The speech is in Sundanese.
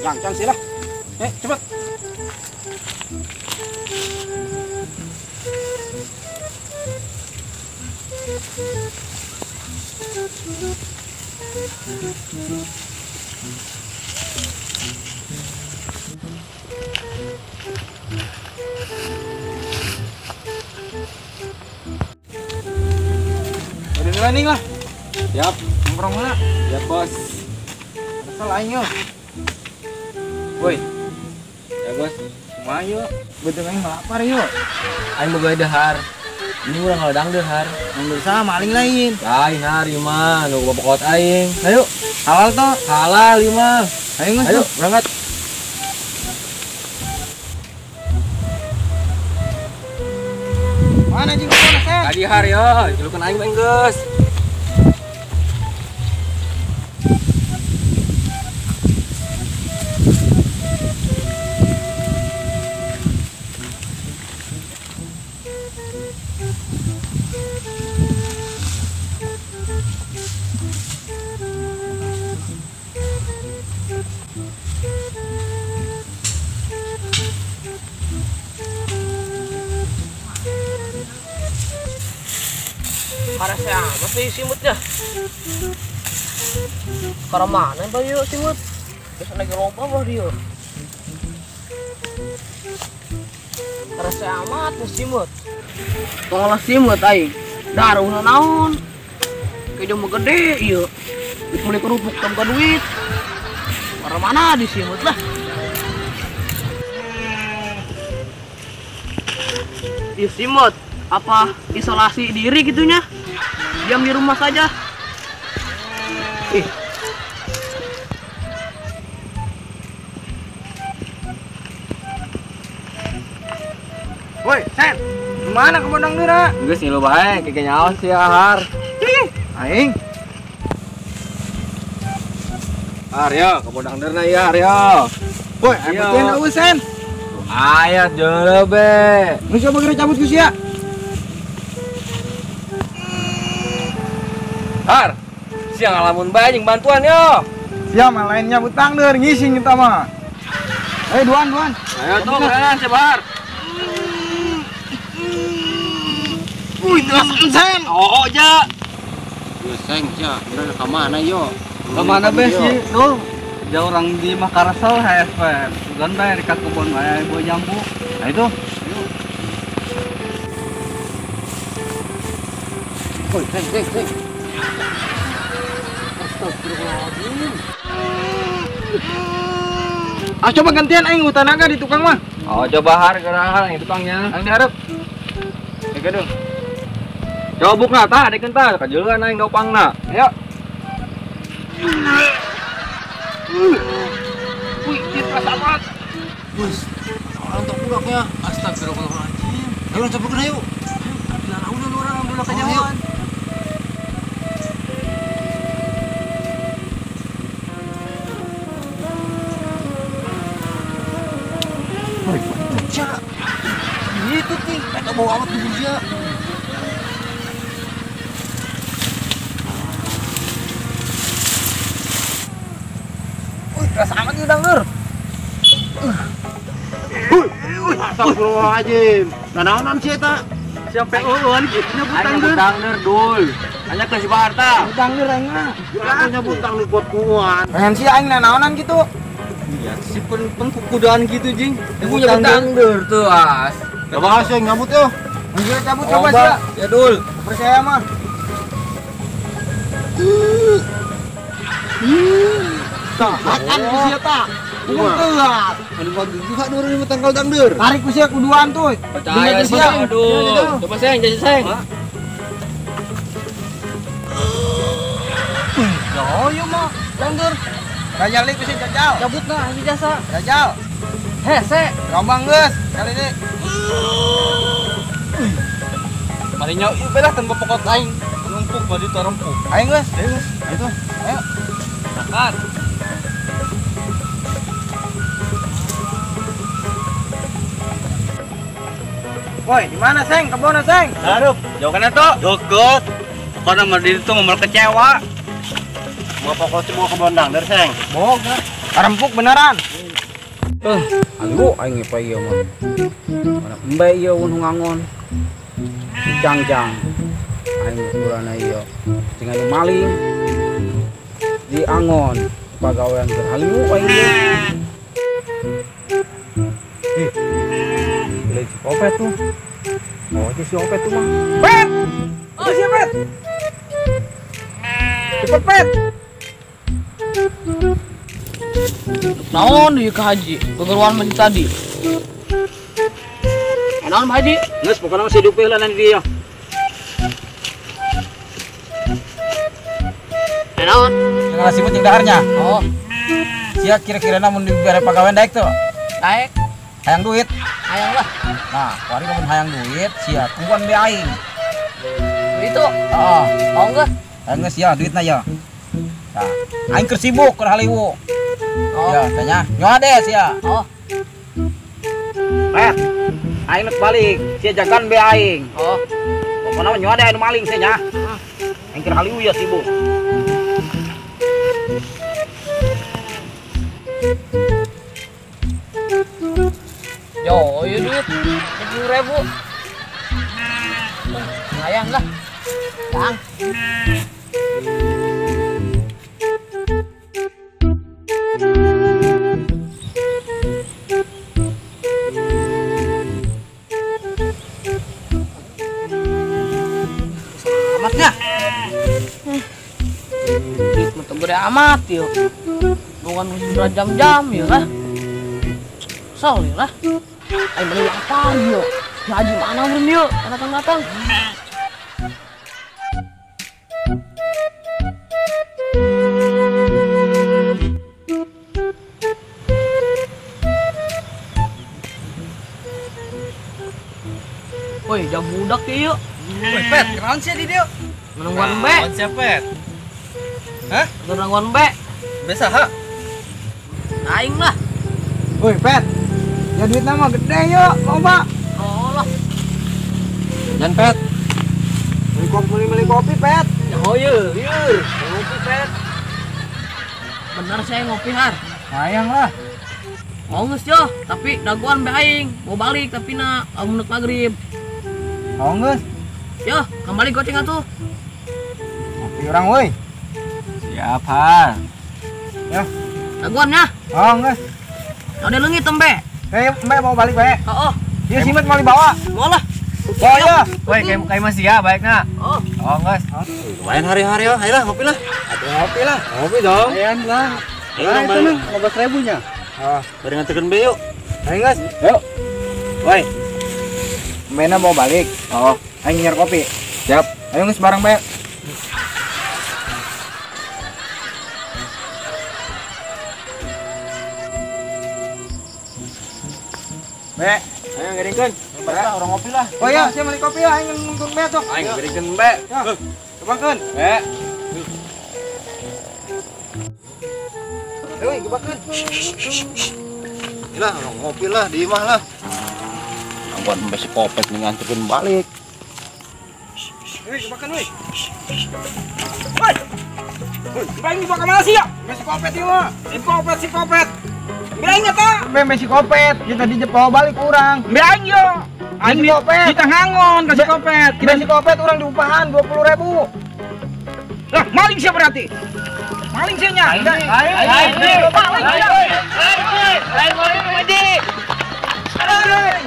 Lancang sih lah. Cepat. Udah landing lah. Siap, nongkrong lah. Siap, bos. Kesel aing yo. Woi. Ya, bos. Kumaha yo? Beuteung aing melapar yo. Aing boga dahar. Ini urang ngadang dahar. Nang sama maling lain. Lain hari mah, nu bapakot aing. Ayo, halal toh? Halal ieu mah. Ayo geus. Ayo, berangkat. Mana jeung kebon Sen? Tadi har yo, julukan aing mah geus. Karena amat sih simutnya. Karena mana Pak yuk simut? Biasa lagi lomba bah dia. Karena amat nih simut. Tolong simut aing. Darah naon. Kayak mau gede iya. Beli kerupuk tanpa duit. Karena mana di simut lah. Ih simut, apa isolasi diri gitunya? Diam di rumah saja. Ih. Woi, Sen. Gimana kebon dangdura? Geus ngilu bae, keke nyaon sih har. Ih, aing. Har yo, kebon dangdurna ieu har yo. Woi, aing penting eueuh Sen. Aya jeuleuh be. Geus coba geura cabut ku sia. Har, siang ngalamun bae jeung bantuan yo. Sia mah lain nyabut tangder ngising kita mah. Ayo duan duan. Ayo tuh geran sebar. Wih, jelas Sen. Oh, ja. Yo seng sia, urang ka mana yo? Ka mana be sih? Tuh. Jauh orang di Makassar HSP. Sugan bae dekat kebun bae buah jambu. Nah itu. Woi, seng seng seng. Astagfirullahaladzim. Ah coba gantian aing utanaga di tukang mah. Oh coba har geura yang tukangnya. Aing diharap. Ya gedung. Coba bukna tah adekeun tah kajeuleuan aing gaupangna. Ayo. Wih, kita amat. Bos, orang tak pulaknya. Astagfirullahaladzim. Ayo orang cabut ayo. Ayo, laraunan orang ambil kejauhan. Woi, cak. Itu ting, eta bau amat di dia. Wih, keras amat itu dangdur. Wih, astagfirullahaladzim. Nanaonan sih eta? Siapa eueuan kitu nyebut dangdur? Dangdur dul. Hanya ke si Barta. Dangdur aing mah. Aku nyebut dangdur buat kuan. Pengen sih aing nanaonan gitu. Iya, si pen kukudan gitu jing. Ibu nyebut dangdur tuh as. Coba sih nyabut yo. Anjir cabut coba sih. Ya dul. Percaya mah. Tah, makan ku sia tah. Telat. Anu bagus juga dulu ini tanggal dangdur. Tarik ku sia kuduan tuh. Percaya sih aduh. Coba seng, jadi seng. Yo mah dangdur. Jajal nih kusin jajal. Cabut nah ini jasa. Jajal. Hese. Rombang geus kali ini. Marinya ieu belah tanpa pokot aing. Numpuk baju tarempuk. Aing geus. Ayo geus. Ayo tuh. Ayo. Makan. Woi, di mana Seng? Kebon Seng? Harup. Jauh kana tuh? Deket. Pokoknya mah di itu ngomel kecewa. Mau pokok semua kebon dangdur, Seng. Boga. Karempuk beneran. Aduh aing ngepa ieu mah. Mana embe ieu unung ngangon. Cang-cang. Aing ukurana ieu. Sing anu maling. Di angon pagawean keur haliu aing ieu. Ih. Beli si Opet tuh. Oh, itu si Opet tuh mah. Pet. Itu si Pet. Cepet Pet. Naon ieu ka haji? Gegeruan masih tadi. Naon Pak Haji? Geus pokona masih hidup heula di dieu. Naon? Jangan simut jeung daharnya. Oh. Sia kira-kira namun dibere pagawean daek tuh. Daek. Hayang duit. Hayang lah. Nah, kuari lamun hayang duit sia tungguan be aing. Itu. Heeh. Mau geus? Hayang geus ya duitna ya. Nah, aing keur sibuk keur haliwu. Oh. Ya, tanya. Nyoa deh sia. Oh. Pet. Aing nek balik, sia jagan be aing. Oh. Pokona mah nyoa deh anu maling sia nya. Aing keur haliwu ya sibuk. Yo, ieu duit 10.000. Sayang lah. Kang. Amatnya. Duit mah teu gede amat yeuh. Bukan sudah jam-jam ya lah. Kesel ya lah. Ayo beli apa yuk? Si Haji mana belum yuk? Datang-datang. Woi, jam budak ya yuk. Woi, Pet, kenaon sih di dieu? Nungguan be. Naon sia, Pet? Hah? Nungguan be. Biasa ha? Aing lah. Woi, Pet. Ya duitnya mah gede yuk, loba. Oh lah. Jangan Pet. Beli kopi, Pet. Oh iya, iya. Ngopi, Pet. Bener saya ngopi, Har. Sayang lah. Mau geus yo, tapi daguan be aing. Mau balik tapi na lamun neuk magrib. Mau geus? Yo, kembali goceng atuh. Ngopi urang woi. Siap, Har. Ya. Daguan ya. Oh, geus. Udah leungit tembe. Mbak mau balik, Pak. Oh. Iya, Simet mau dibawa. Mau lah. Oh iya. Woi, kayak masih ya, baik nak. Oh. Oh, geus. Lumayan hari-hari ya, ayolah ngopi lah. Aduh, ngopi lah. Ngopi dong. Lumayan lah. Nah, itu nih 15.000 nya. Oh, bari nganterkeun be yuk. Ayo geus. Yuk. Woi. Mbena mau balik. Oh, aing nyiar kopi. Siap. Ayo geus bareng, Mbak. Be, ayo ngiringkeun. Lah, orang ngopi lah. Oh iya, saya beli kopi ya, aing nungguin be tuh. Aing ngiringkeun be. Ya. Gebakeun. Be. Ayo gebakeun. Lah, orang ngopi lah di imah lah. Nangguan sampai si Kopet nih nganterin balik. Woi, gebakeun woi. Woi. Woi, aing dibawa ke mana sih ya? Si Kopet ieu mah. Si Kopet, si Kopet. Aing eta, be si Kopet. Kita dibawa balik urang. Be aing yo. Aing si Kopet. Kita ngangon ka si Kopet. Kita si Kopet urang diupahan 20.000. Lah, maling sia berarti. Maling sia nya. Aing. Aing. Maling sia. Lain maling Haji. Aing.